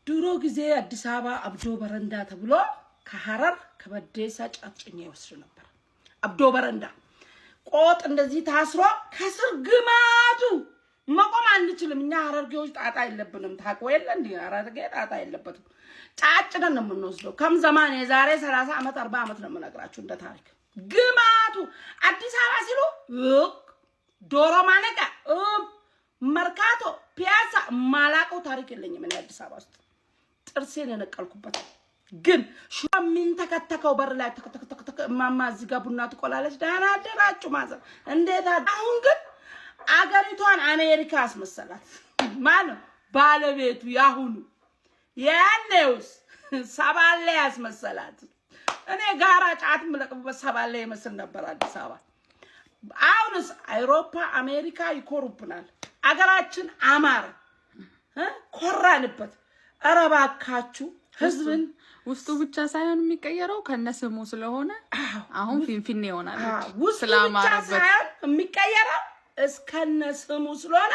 ድሮ ጊዜ አዲስ አበባ አብዶ በረንዳ ተብሎ ከሐረር ከበዴሳ ጫት ጭኜ ይወስድ ነበር። አብዶ በረንዳ ቆጥ እንደዚህ ታስሮ ከስር ግማቱ መቆም አንችልም። እኛ ሐረርጌዎች ጣጣ የለብንም። ታውቆ የለ እንዲ ሐረርጌ ጣጣ የለበትም። ጫጭነን ነው የምንወስደው። ከም ዘማን የዛሬ 30 ዓመት 40 ዓመት ነው የምነግራችሁ እንደ ታሪክ። ግማቱ አዲስ አበባ ሲሉ ዶሮ ማነቂያ፣ መርካቶ፣ ፒያሳ ማላቀው ታሪክ የለኝም እኔ አዲስ አበባ ውስጥ ጥርሴን የነቀልኩበት። ግን የሚንተከተከው በር ላይ ተከተከተከ እማማ እዚህ ጋር ቡና ትቆላለች። ደህና አደራችሁ ማዘር፣ እንዴት? አሁን ግን አገሪቷን አሜሪካ አስመሰላት። ማነው ባለቤቱ? ያሁኑ ያኔውስ ሰባሌ ያስመሰላት። እኔ ጋራ ጫት የምለቅምበት ሰባሌ ይመስል ነበር አዲስ አበባ። አሁንስ አውሮፓ አሜሪካ ይኮሩብናል። አገራችን አማረ፣ ኮራንበት። ኧረ እባካችሁ ህዝብን ውስጡ ብቻ ሳይሆን የሚቀየረው ከነስሙ ስለሆነ አሁን ፊንፊኔ ይሆናል። ውስጡ ብቻ ሳይሆን የሚቀየረው እስከነ ስሙ ስለሆነ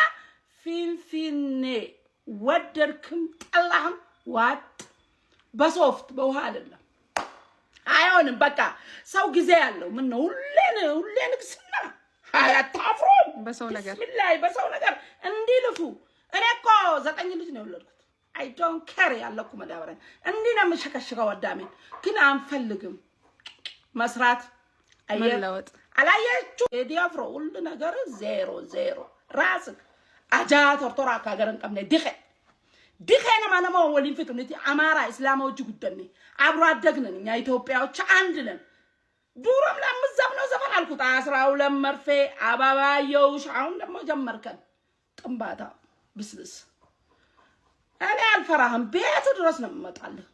ፊንፊኔ ወደድክም ጠላህም ዋጥ በሶፍት በውሃ አይደለም፣ አይሆንም። በቃ ሰው ጊዜ ያለው ምን ነው? ሁሌ ሁሌ ንግስና አታፍሮም? በሰው ነገር ቢስሚላህ በሰው ነገር እንዲልፉ። እኔ እኮ ዘጠኝ ልጅ ነው የወለድኩት። I don't care ያለኩ መዳበሪያ እንዲህ ነው የምሸከሽከው። ወዳሜን ግን አንፈልግም መስራት መለወጥ። አላያችሁ ቴዲ አፍሮ ሁሉ ነገር ዜሮ ዜሮ ራስክ አጃ ቶርቶራ ካገረን ቀምነ ድኸ ድኸ ነማ ነማ ወሊን ፍቱ ንቲ አማራ እስላማዎች ጉደኔ አብሮ አደግነን እኛ ኢትዮጵያዎች አንድ ነን። ዱሮም ለምዘፍነው ዘፈን አልኩት 12 መርፌ አበባየውሽ። አሁን ደግሞ ጀመርከን ጥንባታ ብስብስ። እኔ አልፈራህም። ቤቱ ድረስ ነው የምመጣልህ።